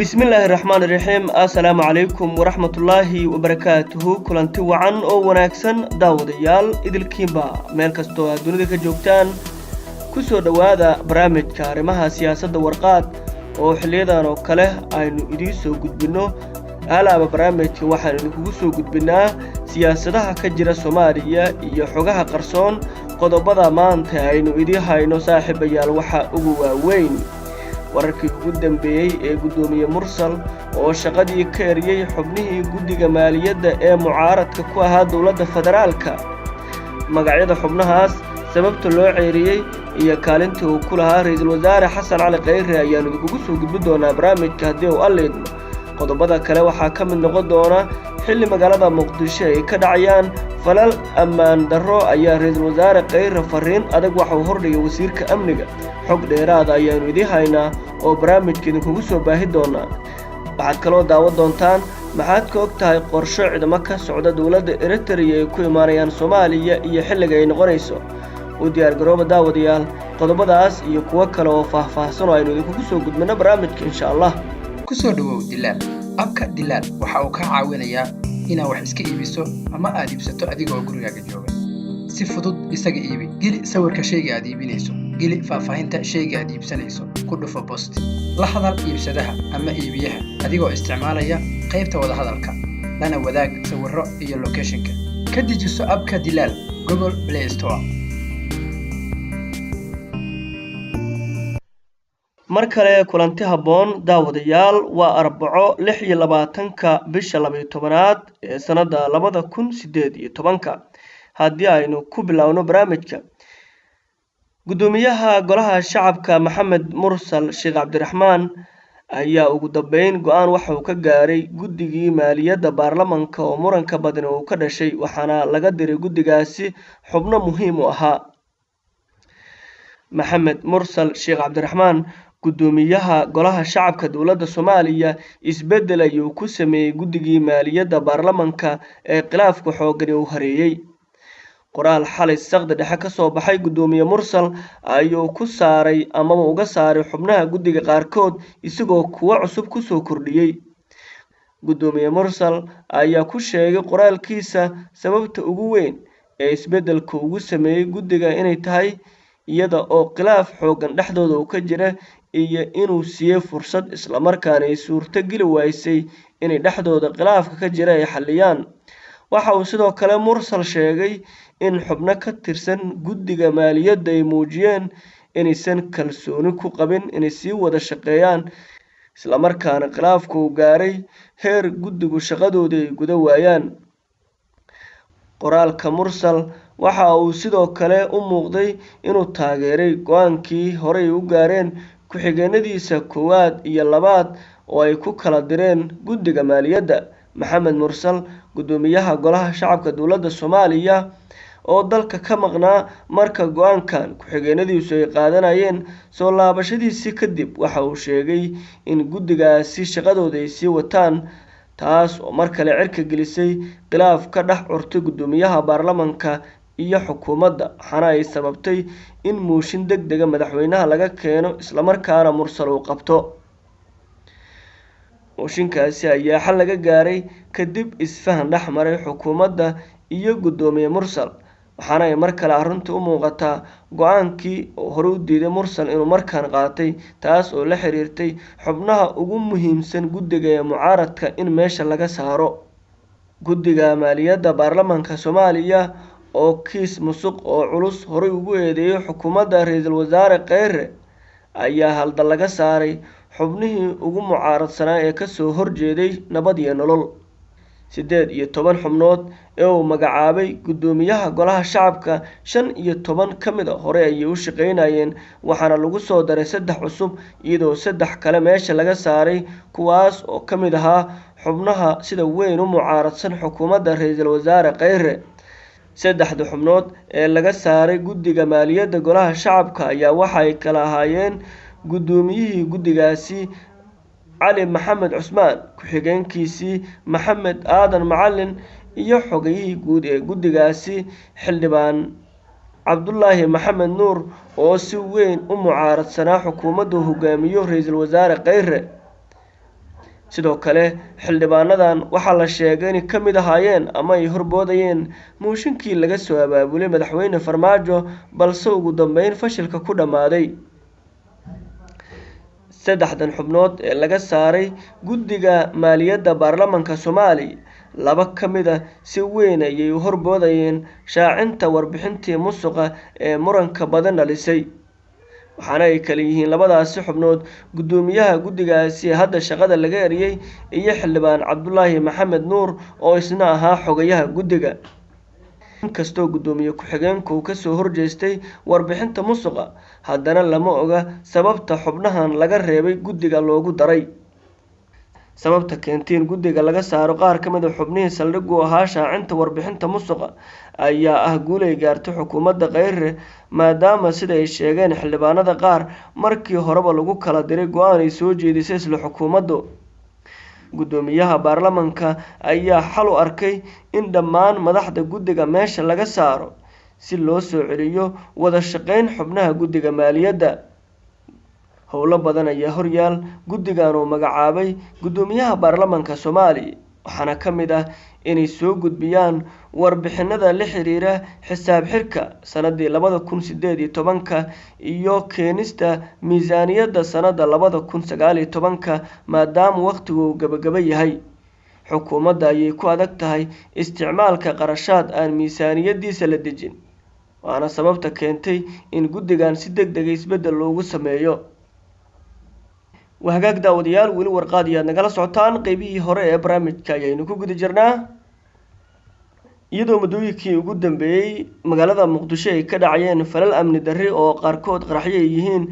Bismillaahi raxmaan iraxiim. Assalaamu calaykum waraxmatullaahi wabarakaatuhu. Kulanti wacan oo wanaagsan, daawadayaal idilkiinba, meel kastoo aad dunida ka joogtaan, ku soo dhowaada barnaamijka arrimaha siyaasadda Warqaad oo xiliyadan oo kale aynu idiin soo gudbinno. Alaaba barnaamijka waxaanu idinkugu soo gudbinnaa siyaasadaha ka jira Soomaaliya iyo xogaha qarsoon. Qodobada maanta aynu idiin hayno, saaxiibayaal, waxaa ugu waaweyn wararkii ugu dambeeyey ee guddoomiye Mursal oo shaqadii ka eriyey xubnihii guddiga maaliyadda ee mucaaradka ku ahaa dowladda federaalka, magacyada xubnahaas, sababta loo ceeriyey iyo kaalintii uu ku lahaa ra-iisul wasaare Xasan Cali Khayre ayaannu idinkugu soo gudbin doonaa barnaamijka haddii uu Alle idmo. Qodobada kale waxaa ka mid noqon doona xilli magaalada Muqdisho ay ka dhacayaan falal ammaan darro ayaa ra-iisul wasaare Khayre fariin adag waxa uu hordhigay wasiirka amniga. Xog dheeraada ayaannu idiin haynaa oo barnaamijka idinkugu soo baahi doonaa. Waxaad kaloo daawan doontaan: maxaad ka og tahay qorsho ciidamo ka socda dowladda Eritrea ay ku imaanayaan Soomaaliya iyo xilliga ay noqonayso? U diyaar garooba, daawadayaal, qodobadaas iyo kuwo kale oo faah-faahsan oo aynu idinkugu soo gudbinno barnaamijka, insha Allah. Ku soo dhowow Dilaal app-ka. Dilaal waxa uu kaa caawinayaa inaad wax iska iibiso ama aad iibsato adigoo gurigaaga jooga. Si fudud isaga iibi. Geli sawirka shayga aad iibinayso, geli faahfaahinta shayga aad iibsanayso, ku dhufo post. La hadal iibsadaha ama iibiyaha adigoo isticmaalaya qaybta wadahadalka, lana wadaag sawirro iyo location-ka. Ka dejiso app-ka Dilaal Google Play Store. Mar kale kulanti habboon, daawadayaal. Waa Arbaco, 26-ka bisha 12aad ee sannadda 2018-ka. Haddii aynu ku bilowno barnaamijka, guddoomiyaha golaha shacabka Maxamed Mursal Sheekh Cabdiraxmaan ayaa ugu dambeyn go-aan waxa uu ka gaaray guddigii maaliyadda baarlamanka oo muranka badani uu ka dhashay, waxaana laga diray guddigaasi xubno muhiim u ahaa. Maxamed Mursal Sheekh Cabdiraxmaan, guddoomiyaha golaha shacabka dowladda Soomaaliya, isbeddel ayuu ku sameeyey guddigii maaliyadda baarlamanka ee khilaafka xoogani uu hareeyey. Qoraal xalay saqda dhexe ka soo baxay guddoomiye Mursal ayuu ku saaray amaba uga saaray xubnaha guddiga qaarkood, isagoo kuwo cusub kusoo kordhiyey. Guddoomiye Mursal ayaa ku sheegay qoraalkiisa sababta ugu weyn ee isbeddelka ugu sameeyey guddiga inay tahay iyada oo khilaaf xooggan dhexdooda uu ka jira iyo inuu siiyey fursad, islamarkaana ay suurto geli waysay inay dhexdooda khilaafka ka jira ay xalliyaan. Waxa uu sidoo kale Mursal sheegay in xubno ka tirsan guddiga maaliyadda ay muujiyeen inaysan kalsooni ku qabin inay sii wada shaqeeyaan, islamarkaana khilaafka uu gaaray heer guddigu shaqadoodii ay guda waayaan. Qoraalka Mursal waxa uu sidoo kale u muuqday inuu taageeray go-aankii horey u gaareen ku-xigeenadiisa koowaad iyo labaad oo ay ku kala direen guddiga maaliyadda. Maxamed Mursal, guddoomiyaha golaha shacabka dowladda Soomaaliya, oo dalka ka maqnaa marka go-aankan ku-xigeenadiisu ay qaadanayeen, soo laabashadiisii kadib waxa uu sheegay in guddigaasi shaqadooda ay sii wataan, taas oo mar kale cirka gelisay khilaaf ka dhex curtay guddoomiyaha baarlamanka iyo xukuumadda, waxaana ay sababtay in mooshin deg dega madaxweynaha laga keeno, islamarkaana Mursal uu qabto. Mooshinkaasi ayaa xal laga gaaray kadib isfahan dhex maray xukuumadda iyo guddoomiye Mursal, waxaana ay mar kale arrintu u muuqataa go-aankii oo hore u diiday Mursal inuu markaan qaatay, taas oo la xiriirtay xubnaha ugu muhiimsan guddiga ee mucaaradka in meesha laga saaro. Guddiga maaliyadda baarlamanka Soomaaliya oo kiis musuq oo culus horey ugu eedeeyay xukuumadda ra-iisul wasaare Kheyre ayaa halda laga saaray xubnihii ugu mucaaradsanaa ee kasoo horjeeday Nabad iyo Nolol. 18 xubnood ee uu magacaabay guddoomiyaha golaha shacabka, 15 ka mid a hore ayay u shaqeynayeen, waxaana lagu soo daray saddex cusub, iyadoo saddex kale meesha laga saaray, kuwaas oo ka mid ahaa xubnaha sida weyn u mucaaradsan xukuumadda ra-iisul wasaare Kheyre. Saddexda xubnood ee laga saaray guddiga maaliyadda golaha shacabka ayaa waxay kala ahaayeen guddoomiyihii guddigaasi Cali Maxamed Cusmaan, ku-xigeenkiisii Maxamed Aadan Macalin iyo xogayihii guud ee guddigaasi Xildhibaan Cabdulaahi Maxamed Nuur, oo si weyn u mucaaradsanaa xukuumadda hogaamiyo ra-iisul wasaare Kheyre. Sidoo kale xildhibaanadan waxaa la sheegay inay ka mid ahaayeen ama ay horboodayeen mooshinkii laga soo abaabulay madaxweyne Farmaajo, balse ugu dambeyn fashilka ku dhammaaday. Saddexdan xubnood ee laga saaray guddiga maaliyadda baarlamaanka Soomaaliya, laba ka mid ah si weyn ayay u horboodayeen shaacinta warbixintii musuqa ee muranka badan dhalisay, waxaana ay kala yihiin labadaasi xubnood guddoomiyaha guddigaasi hadda shaqada laga eriyey iyo xildhibaan Cabdulaahi Maxamed Nuur oo isna ahaa xogayaha guddiga. Inkastoo guddoomiye ku-xigeenku uu kasoo horjeestay warbixinta musuqa, haddana lama oga sababta xubnahan laga reebay guddiga loogu daray. Sababta keentay in guddiga laga saaro qaar ka mid a xubnihii saldhig u ahaa shaacinta warbixinta musuqa ayaa ah guul ay gaartay xukuumadda Kheyre, maadaama sida ay sheegeen xildhibaanada qaar markii horeba lagu kala diray go-aan ay soo jeedisay isla xukuumaddu. Guddoomiyaha baarlamaanka ayaa xal u arkay in dhammaan madaxda guddiga meesha laga saaro si loo soo celiyo wada shaqeyn xubnaha guddiga maaliyadda. Howlo badan ayaa horyaal guddigan uu magacaabay guddoomiyaha baarlamaanka Soomaaliya, waxaana ka mid ah inay soo gudbiyaan warbixinada la xiriira xisaab xirka sanadii 2018 iyo keenista miisaaniyadda sanadda 2019, maadaama waqtigu uu gabagaba yahay. Xukuumadda ayay ku adag tahay isticmaalka qarashaad aan miisaaniyadiisa la dejin, waana sababta keentay in guddigan si deg dega isbeddel loogu sameeyo. Waa hagaag daawadayaal, weli Warqaad ayaad nagala socotaan, qeybihii hore ee barnaamijka ayaynu ku guda jirnaa. Iyadoo muddooyinkii ugu dambeeyey magaalada Muqdisho ay ka dhacayeen falal amni darri oo qaarkood qaraxyo ay yihiin,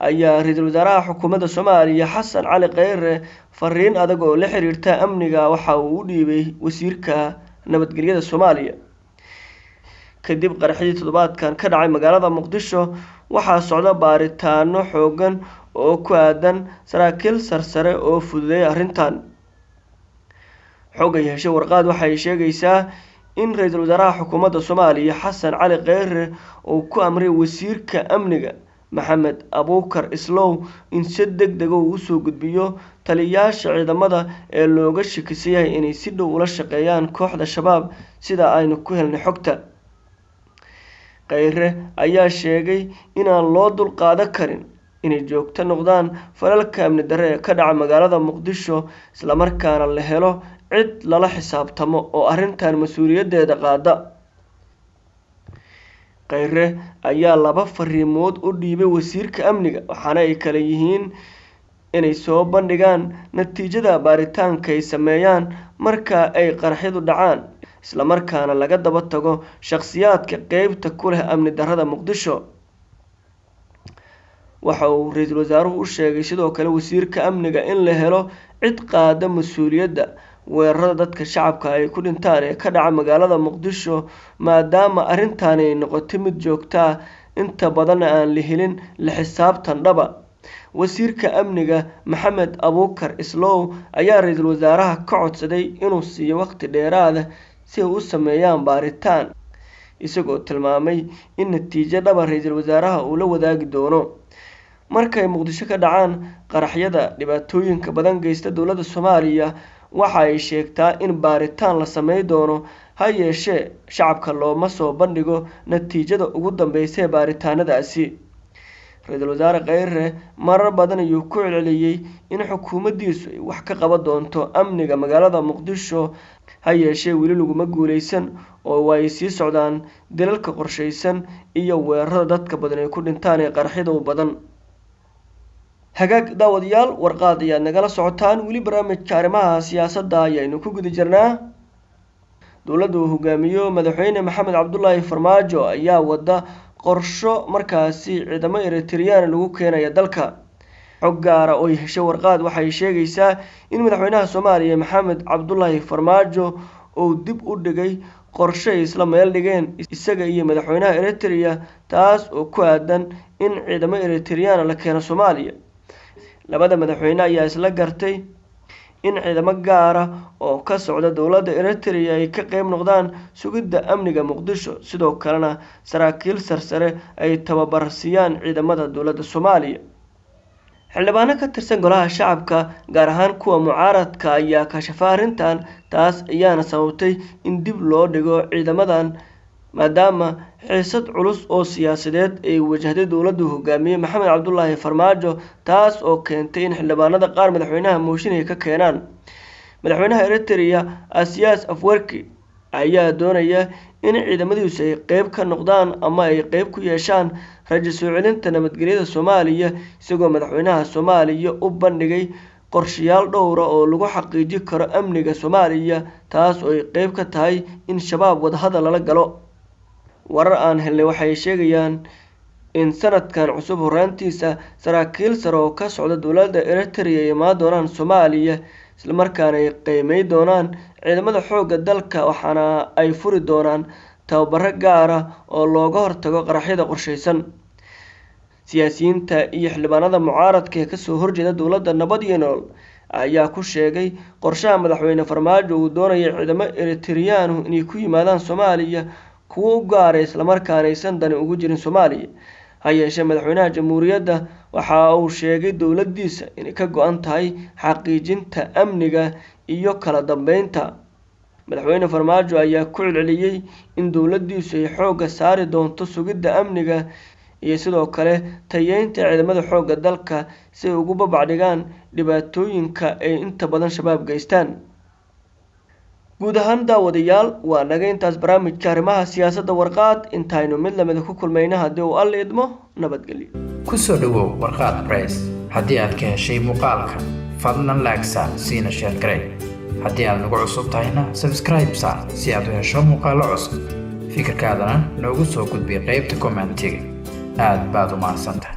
ayaa ra-iisul wasaaraha xukuumadda Soomaaliya Xasan Cali Kheyre fariin adag oo la xiriirta amniga waxa uu u dhiibay wasiirka nabadgelyada Soomaaliya. Kadib qaraxyadii toddobaadkan ka dhacay magaalada Muqdisho, waxaa socda baaritaano xoogan oo ku aadan saraakiil sarsare oo fududeeyay arrintan. Xog ay heshay Warqaad waxay sheegaysaa in ra-iisul wasaaraha xukuumadda Soomaaliya Xasan Cali Kheyre uu ku amray wasiirka amniga Maxamed Abuukar Islow in si deg dega uu usoo gudbiyo taliyayaasha ciidamada ee looga shakisan yahay inay si dhow ula shaqeeyaan kooxda Shabaab, sida aynu ku helnay xogta. Kheyre ayaa sheegay inaan loo dulqaadan karin inay joogto noqdaan falalka amni darre ee ka dhaca magaalada Muqdisho, islamarkaana la helo cid lala xisaabtamo oo arrintan mas-uuliyaddeeda qaada. Kheyre ayaa laba fariimood u dhiibay wasiirka amniga, waxaana ay kala yihiin inay soo bandhigaan natiijada baaritaanka ay sameeyaan marka ay qaraxyadu dhacaan, islamarkaana laga daba tago shakhsiyaadka qeybta ku leh amni darrada Muqdisho. Waxa uu ra-iisul wasaaruhu u sheegay sidoo kale wasiirka amniga in la helo cid qaada mas-uuliyadda weerarada dadka shacabka ay ku dhintaan ee ka dhaca magaalada Muqdisho, maadaama arrintaani ay noqotay mid joogto ah, inta badanna aan la helin la xisaabtan dhaba. Wasiirka amniga Maxamed Abuukar Islow ayaa ra-iisul wasaaraha ka codsaday inuu siiyo waqti dheeraada si ay u sameeyaan baaritaan, isagoo tilmaamay in natiijo dhaba ra-iisul wasaaraha uu la wadaagi doono. Markay Muqdisho ka dhacaan qaraxyada dhibaatooyinka badan geysta, dowladda Soomaaliya waxa ay sheegtaa in baaritaan la samey doono, ha yeeshee shacabka looma soo bandhigo natiijada ugu dambeysa ee baaritaanadaasi. Ra-iisul wasaare Kheyre marar badan ayuu ku celceliyey in xukuumaddiisu ay wax ka qaban doonto amniga magaalada Muqdisho, ha yeeshee weli laguma guuleysan oo ay sii socdaan dilalka qorsheysan iyo weerarada dadka badan ay ku dhintaan ee qaraxyada u badan. Hagaag daawadayaal, Warqaad ayaad nagala socotaan, weli barnaamijka arrimaha siyaasadda ayaynu ku guda jirnaa. Dowladda uu hogaamiyo madaxweyne Maxamed Cabdulaahi Farmaajo ayaa wada qorsho markaasi ciidamo Eritreyaan lagu keenaya dalka. Xog gaara oo ay heshay Warqaad waxay sheegaysaa in madaxweynaha Soomaaliya Maxamed Cabdulaahi Farmaajo uu dib u dhigay qorshe ay isla meel dhigeen isaga iyo madaxweynaha Eritrea, taas oo ku aadan in ciidamo Eritreyaan la keeno Soomaaliya. Labada madaxweyne ayaa isla gartay in ciidamo gaara oo ka socda dowladda Eritrea ay ka qeyb noqdaan sugidda amniga Muqdisho, sidoo kalena saraakiil sarsare ay tababar siiyaan ciidamada dowladda Soomaaliya. Xildhibaano ka tirsan Golaha Shacabka, gaar ahaan kuwa mucaaradka, ayaa kashafa arrintan. Taas ayaana sababtay in dib loo dhigo ciidamadan, maadaama xiisad culus oo siyaasadeed ay wajahday dowladdu hogaamiyey Maxamed Cabdulaahi Farmaajo, taas oo keentay in xildhibaanada qaar madaxweynaha mooshin ay ka keenaan. Madaxweynaha Eritrea Asiyaas Afwerki ayaa doonaya in ciidamadiisu ay qeyb ka noqdaan ama ay qeyb ku yeeshaan rajo soo celinta nabadgelyada Soomaaliya, isagoo madaxweynaha Soomaaliya u bandhigay qorshayaal dhowra oo lagu xaqiijin karo amniga Soomaaliya, taas oo ay qeyb ka tahay in Shabaab wadahadal lala galo. Warar aan helnay waxay sheegayaan in sanadkan cusub horaantiisa saraakiil sare oo ka socda dowladda Eritrea ay imaan doonaan Soomaaliya, islamarkaana ay qiimey doonaan ciidamada xoogga dalka, waxaana ay furi doonaan tababaro gaar ah oo looga hortago qaraxyada qorsheysan. Siyaasiyiinta iyo xildhibaanada mucaaradka ee kasoo horjeeda dowladda Nabad iyo Nolol ayaa ku sheegay qorshaha madaxweyne Farmaajo uu doonaya ciidamo Eritriyaanu inay ku yimaadaan Soomaaliya kuwo u gaaray, islamarkaana aysan dani ugu jirin Soomaaliya. Ha yeeshee, madaxweynaha jamhuuriyadda waxa uu sheegay dowladdiisa inay ka go-an tahay xaqiijinta amniga iyo kala dambeynta. Madaxweyne Farmaajo ayaa ku celceliyey in dowladdiisu ay xoogga saari doonto sugidda amniga iyo sidoo kale tayeynta ciidamada xoogga dalka si ay ugu babacdhigaan dhibaatooyinka ay inta badan Shabaab geystaan. Guud ahaan daawadayaal, waa naga intaas barnaamijka arrimaha siyaasadda Warqaad. Intaynu mid lamida ku kulmayna, haddii uu Alla idmo, nabadgelyo. Ku soo dhowow Warqaad Press. Haddii aad ka heshay muuqaalka, fadlan like saar, siina share garee. Haddii aad nagu cusub tahayna, subscribe saar si aad u hesho muuqaallo cusub. Fikirkaadana noogu soo gudbi qaybta commentiga. Aad baad u mahadsantahay.